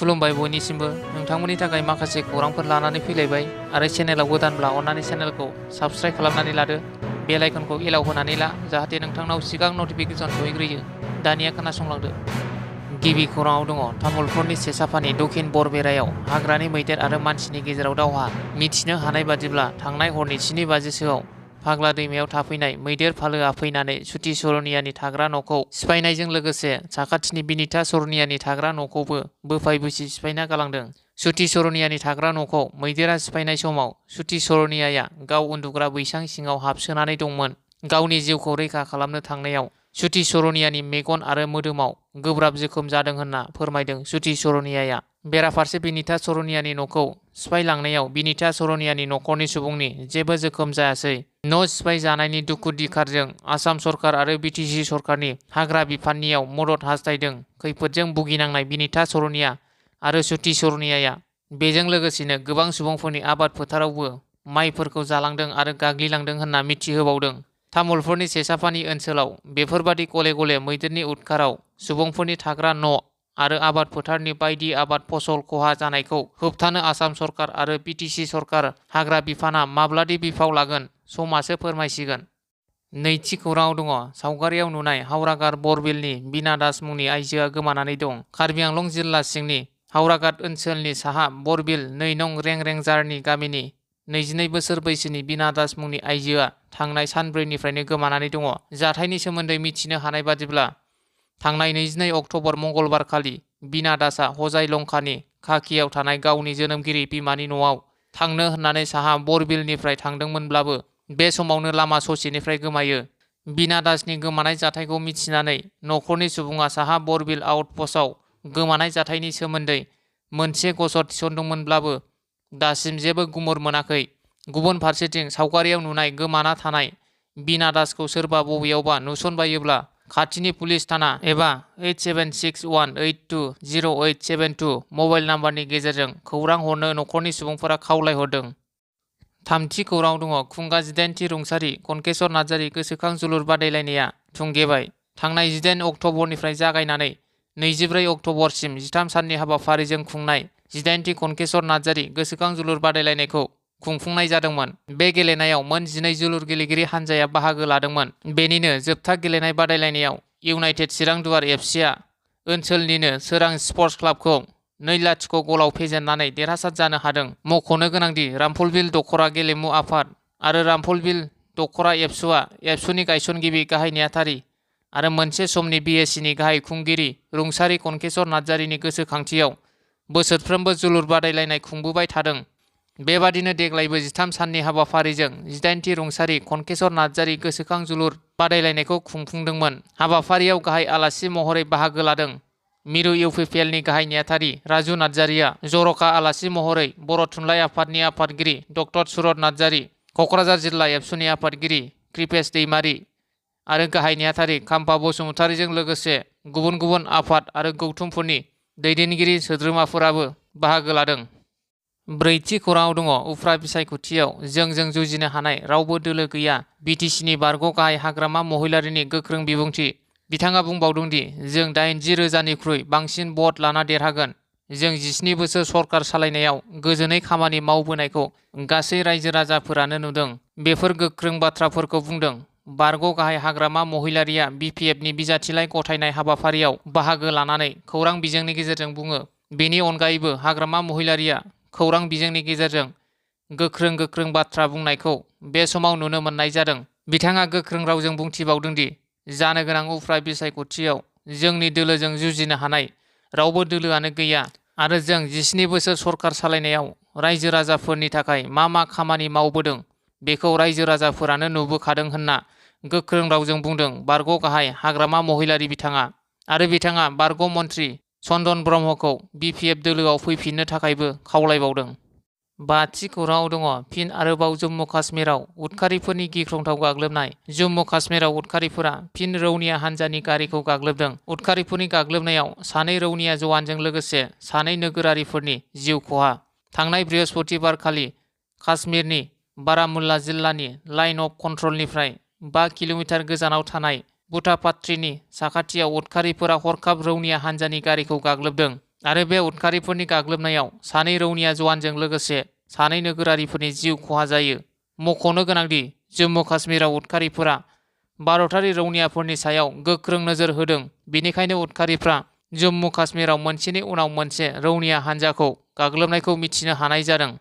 खुलुमबाय बयनिसिमबो नोंथांमोननि थाखाय माखासे खौरांफोर लानानै फैलायबाय आरो चेनेलाव गोदानब्ला अन्नानै चेनेलखौ साबस्क्राइब खालामनानै लादो बेल आइकनखौ एलाव होनानै ला जाहाथे नोंथांनाव सिगां नटिफिकेसन सहैग्रोयो। दानिया खोनासंलांदो। गिबि खौराङाव दङ तामुलपुरनि सेसाफानि दक्षिण बरबेरायाव हाग्रानि मैदेर आरो मानसिनि गेजेराव दावहा। मिथिनो हानाय बादिब्ला थांनाय हरनि 7:00 फाग्ला दैमायाव थाफैनाय मैदेर फालोआ फैनानै सुथि सरनियानि थाग्रा न'खौ सिफायनायजों लोगोसे साखाथिनि बिनिता सरनियानि थाग्रा न'खौबो बोफाय बुसि सिफायना गालांदों। सुथि सरनियानि थाग्रा न'खौ मैदेरा सिफायनाय समाव सुथि सरनियाया गाव उन्दुग्रा बैसां सिङाव हाबसोनानै दंमोन। गावनि जिउखौ रैखा खालामनो थांनायाव सुथि सरनियानि मेगन आरो मोदोमाव गोब्राब जोखोम जादों होनना फोरमायदों सुथि सरनियाया। बेराफारसे बिनिता सरनियानि न'खौ सिफायलांनायाव बिनिता सरनियानि न'खरनि सुबुंनि जेबो जोखोम जायासै। न' सिफाय जानायनि दुखु दिखारजों आसाम सरकार आरो बिटिसि सरकारनि हाग्रा बिफाननियाव मदद हास्थायदों खैफोदजों भुगिनांनाय बिनिता सरनिया आरो सुथि सरनियाया। बेजों लोगोसेनो गोबां सुबुंफोरनि आबाद फोथारावबो माइफोरखौ जालांदों आरो गाग्लिलांदों होनना मिथिहोबावदों। तामुलपुरनि सेसाफानि ओनसोलाव बेफोरबादि गले गले मैदेरनि उदखाराव सुबुंफोरनि थाग्रा न' आरो आबाद फोथारनि बायदि आबाद फसल खहा जानायखौ होबथानो आसाम सरकार आरो बिटिसि सरकार हाग्रा बिफाना माब्लादि बिफाव लागोन समासो फोरमायसिगोन। नैथि खौराङाव दङ सावगारियाव नुनाय हावरागार बरबिलनि बिना दास मुंनि आइजोआ गोमानानै दं। कार्बि आंलं जिल्ला सिंनि हावरागाद ओनसोलनि साहा बरबिल 2 नं रेंरेंजारनि गामिनि 22 बोसोर बैसोनि बिना दास मुंनि आइजोआ थांनाय सानब्रैनिफ्रायनो गोमानानै दङ। जाथायनि सोमोन्दै मिथिनो हानाय बादिब्ला थांनाय 22 अक्ट'बर मंगलबार खालि बिना दासआ हजाय लंकानि खाखियाव थानाय गावनि जोनोमगिरि बिमानि न'आव थांनो होननानै साहा बरबिलनिफ्राय थांदोंमोनब्लाबो बे समावनो लामा ससेनिफ्राय गोमायो। बिना दासनि गोमानाय जाथायखौ मिथिनानै न'खरनि सुबुङा साहा बरबिल आउटपस्टआव गोमानाय जाथायनि सोमोन्दै मोनसे गसर थिसनदोंमोनब्लाबो दासिम जेबो गुमुर मोनाखै। गुबुन फारसेथिं सावगारियाव नुनाय गोमाना थानाय बिना दासखौ सोरबा बबेयावबा नुसनबायोब्ला खाथिनि पुलिस थाना एबा 8761820872 मबाइल नाम्बारनि गेजेरजों खौरां हरनो न'खरनि सुबुंफोरा खावलायहरदों। थामथि खौराङाव दङ खुंगा 18थि रुंसारि कनकेश्वर नार्जारि गोसोखां जोलुर बादायलायनाया थुंगेबाय। थांनाय 18 अक्ट'बरनिफ्राय जागायनानै 24 अक्ट'बरसिम 13 साननि हाबाफारिजों खुंनाय 18थि कनकेश्वर नार्जारि गोसोखां जोलुर बादायलायनायखौ खुंफुंनाय जादोंमोन। बे गेलेनायाव मोन 12 जोलुर गेलेगिरि हानजाया बाहागो लादोंमोन। बेनिनो जोबथा गेलेनाय बादायलायनायाव इउनाइटेड चिरां दुवार एफसिआ ओनसोलनिनो सोरां स्पर्टस क्लाबखौ 2-0 गलाव फेजेननानै देरहासार जानो हादों। मख'नो गोनांदि रामफलबिल दख'रा गेलेमु आफाद आरो रामफलबिल दख'रा एबसुआ एबसुनि गायसनगिरि गाहाय नेहाथारि आरो मोनसे समनि बिएसिनि गाहाय खुंगिरि रुंसारि कनकेश्वर नार्जारिनि गोसोखांथियाव बोसोरफ्रोमबो जोलुर बादायलायनाय खुंबोबाय थादों। बेबादिनो देग्लायबो 13 साननि हाबाफारिजों 18थि रुंसारि कनकेश्वर नार्जारि गोसोखां जोलुर बादायलायनायखौ खुंफुंदोंमोन। हाबाफारियाव गाहाय आलासि महरै बाहागो लादों मिरु इउपिपिएलनि गाहाय नेहाथारि राजु नार्जारिया, जर'खा आलासि महरै बर' थुनलाइ आफादनि आफादगिरि डक्टर सुरत नार्जारि, क'क्राझार जिल्ला एबसुनि आफादगिरि कृपेश दैमारि आरो गाहाय नेहाथारि खाम्फा बसुमतारिजों लोगोसे गुबुन गुबुन आफाद आरो गौथुमफोरनि दैदेनगिरि सोद्रोमाफोराबो बाहागो लादों। ब्रैथि खौराङाव दङ उफ्रा बिसायख'थियाव जोंजों जुजिनो हानाय रावबो दोलो गैया बिटिसिनि बारग' गाहाय हाग्रामा महिलारिनि गोख्रों बिबुंथि। बिथाङा बुंबावदोंदि जों 80,000निख्रुइ बांसिन भट लाना देरहागोन। जों 17 बोसोर सरकार सालायनायाव गोजोनै खामानि मावबोनायखौ गासै रायजो राजाफोरानो नुदों। बेफोर गोख्रों बाथ्राफोरखौ बुंदों। बारग' गाहाय हाग्रामा महिलारिया बिपिएफनि बिजाथिलाइ गथायनाय हाबाफारियाव बाहागो लानानै खौरां बिजोंनि गेजेरजों बुङो। बेनि अनगायैबो हाग्रामा महिलारिया खौरां बिजोंनि गेजेरजों गोख्रों बाथ्रा बुंनायखौ बे समाव नुनो मोननाय जादों। बिथाङा गोख्रों रावजों बुंथिबावदोंदि जानो गोनां उफ्रा बिसायख'थियाव जोंनि दोलोजों जुजिनो हानाय रावबो दोलोआनो गैया आरो जों 17 बोसोर सरकार सालायनायाव रायजो राजाफोरनि थाखाय मा खामानि मावबोदों बेखौ रायजो राजाफोरानो नुबोखादों होनना गोख्रों रावजों बुंदों बारग' गाहाय हाग्रामा महिलारि बिथाङा। आरो बिथाङा बारग' मन्त्रि चन्दन ब्रह्मखौ बिपिएफ दोलोआव फैफिननो थाखायबो खावलायबावदों। बाथि खौराङाव दङ फिन आरोबाव जम्मु काश्मीराव उदखारिफोरनि गिख्रंथाव गाग्लोबनाय। जम्मु काश्मीराव उदखारिफोरा फिन रौनिया हान्जानि गारिखौ गाग्लोबदों। उदखारिफोरनि गाग्लोबनायाव 2 रौनिया जवानजों लोगोसे 2 नोगोरारिफोरनि जिउ खहा। थांनाय बृहस्पतिबार खालि काश्मीरनि बारामुल्ला जिल्लानि लाइन अफ कन्ट्रलनिफ्राय 5 किल'मिटार गोजानाव थानाय बुटापात्रीनि साखाथियाव उदखारिफोरा हरखाब रौनिया हान्जानि गारिखौ गाग्लोबदों। आरो बे उदखारिफोरनि गाग्लोबनायाव सानै रौनिया जवानजों लोगोसे सानै नोगोरारिफोरनि जिउ खहा जायो। मख'नो गोनांदि जम्मु काश्मीराव उदखारिफोरा भारतारि रौनियाफोरनि सायाव गोख्रों नोजोर होदों, बेनिखायनो उदखारिफ्रा जम्मु काश्मीराव मोनसेनि उनाव मोनसे रौनिया हान्जाखौ गाग्लोबनायखौ मिथिनो हानाय जादों।